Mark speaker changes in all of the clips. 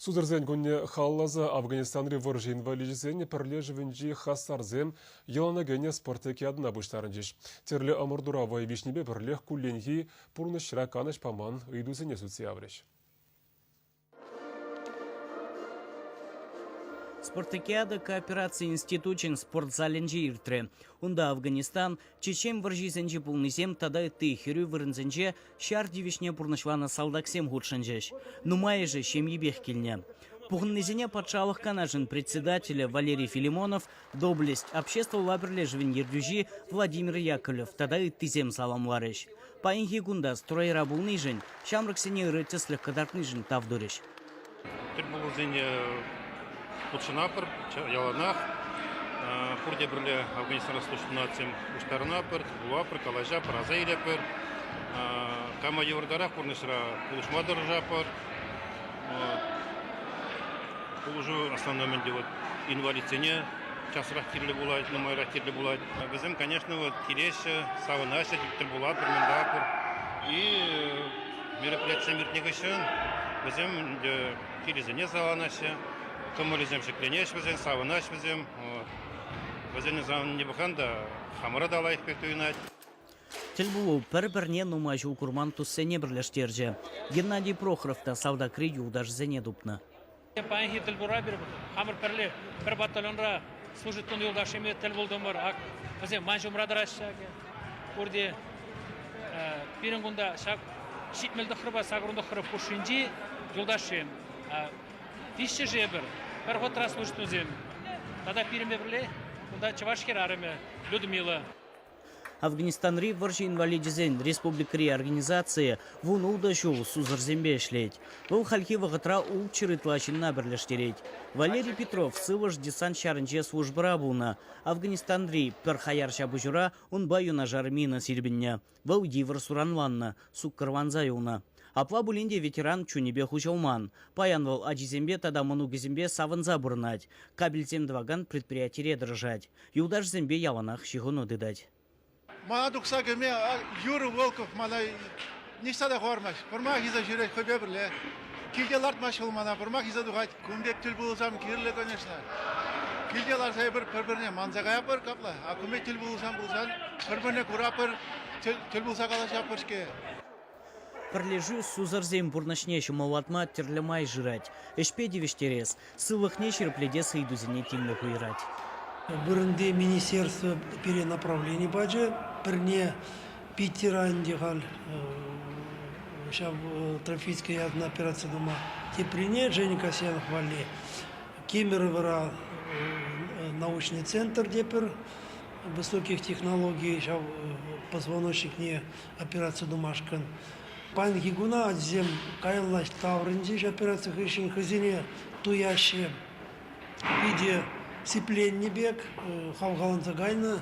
Speaker 1: Сусӑрсен кунне халалласа Афганистанри вӑрҫӑ инваличӗсен пӗрлешӗвӗнчи хастарсем йӑлана кӗнӗ спартакиадӑна пуҫтарӑнчӗҫ. Тӗрлӗ ӑмӑртура вӑй виҫнипе пӗрлех кулленхи пурнӑҫра канӑҫ паман ыйтусене сӳтсе яврӗҫ.
Speaker 2: Спартакиада коопераци институчӗн спортзалӗнче иртрӗ. Унта Афганистан, Чечен вӑрҫисенче пулнисем тата ытти хӗрӳ вырӑнсенче ҫар тивӗҫне пурнӑҫланӑ салтаксем хутшӑнчӗҫ. Нумайӑшӗ ҫемйипех килнӗ. Пухӑннисене Патшалӑх Канашӗн председателӗ Валерий Филимонов, Доблесть обществӑлла пӗрлешӗвӗн ертӳҫи Владимир Яковлев тата ыттисем саламларӗҫ. Паянхи кунта стройра пулнишӗн, ҫамрӑксене ырӑ тӗслӗх кӑтартнишӗн тав турӗҫ.
Speaker 3: Тӗл пулусене хутшӑнатпӑр яланах. Пурте пӗрле Афганистана службӑнатсем пуҫтарӑнатпӑр, вулатпӑр, калаҫатпӑр, аса илетпӗр. Кама йывӑртарах пурнӑҫра пулӑшма тӑрӑшатпӑр. Пулӑшу основном ӗнтӗ вот инвалидсене часрах кирлӗ пулать, нумайрах кирлӗ пулать. Вӗсем, конечно, вот килеҫҫӗ, савӑнаҫҫӗ, тӗл пулатпӑр, мӗн тӑватпӑр. И мероприятисем иртнӗ хыҫҫӑн вӗсем ӗнтӗ килӗсене саланаҫҫӗ, кӑмӑлӗсем ҫӗкленеҫ вӗсен, савӑнаҫ вӗсем. Вӗсене савӑннине пӑхсан та хамӑра та лайӑх пек туйӑнать.
Speaker 2: Тӗлпулу пӗр-пӗрне нумай ҫул курман туссене пӗрлештерчӗ. Геннадий Прохоров та салтакри юлташӗсене тупнӑ.
Speaker 4: Паянхи тӗлпулура эпир хамӑр пӗрле пӗр батальонра служить тунӑ юлташсемпе тӗл пултӑмӑр. Ак вӗсем ман ҫумра тӑраҫҫӗ. Пурте пирӗн кунта ҫак 79-па 89 хушшинчи юлташсем. Виҫҫӗшӗ эпир пӗр вӑхӑтра служить тунисем. Тата пирӗнпе пӗрле кунта чӑваш хӗрарӑмӗ Людмила.
Speaker 2: Афганистанри вӑрҫӑ инваличӗсен республикӑри организацийӗ 16 ҫул сусӑрсемпе ӗҫлет. Вӑл хальхи вӑхӑтра ултҫӗр ытла ҫынна пӗрлештерет. Валерий Петров сывлӑш десант ҫарӗнче службӑра пулнӑ. Афганистанри пӗр хаяр ҫапӑҫура унпа юнашар мина сирпӗннӗ. Вӑл йывӑр суранланнӑ, суккӑрланса юлнӑ. Апла пулин те ветеран чунӗпе хуҫӑлман. Паян вӑл ачисемпе тата мӑнукӗсемпе савӑнса пурӑнать. Кабельсем тӑвакан предприятире тӑрӑшать. Юлташӗсемпе яланах ҫыхӑну тытать.
Speaker 5: Мана тухса кӗме Юра Волков мана ниҫта та хӑвармасть. Пӑрмах илсе ҫӳрет хӑйпе пӗрле. Килте лартмасть вӑл мана, пӑрмах илсе тухать. Кун пек тӗл пулусам кирлӗ, конечно. Килте ларса эпир пӗр-пӗрне манса каятпӑр капла. А кун пек тӗл пулусам пулсан пӗр-пӗрне куратпӑр, тӗл пулса калаҫатпӑр-ҫке.
Speaker 2: Пӗрлешӳ сусӑрсен пурнӑҫне ҫӑмӑллатма тӗрлӗ май шырать. Ӗҫпе тивӗҫтерес, сывлӑхне ҫирӗплетес ыйтусене тимлӗх уйӑрать.
Speaker 6: Вырӑнти министерство пире направлени пачӗ. Пӗрне Питера ӗнтӗ халь ҫав Трофийская ятна операци тума. Теприне Женя Касьянов валли Кемеровӑра научный центр тепӗр высоких технологий ҫав позвоночникне операци тумашкӑн. Паянхи куна ачасем каялла таврӑнчӗҫ операци хыҫҫӑн хӑйсене туяҫҫӗ. Питӗ сипленнӗ пек, хавхаланса кайнӑ.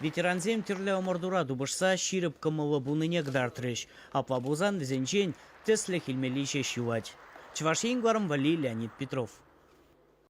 Speaker 2: Ветерансем тӗрлӗ ӑмӑртура тупӑшса ҫирӗп кӑмӑллӑ пулнине кӑтартрӗҫ. Апла пулсан вӗсенчен тӗслӗх илмелли ҫеҫ юлать. Чӑваш Ен кӑларӑм валли Леонид Петров.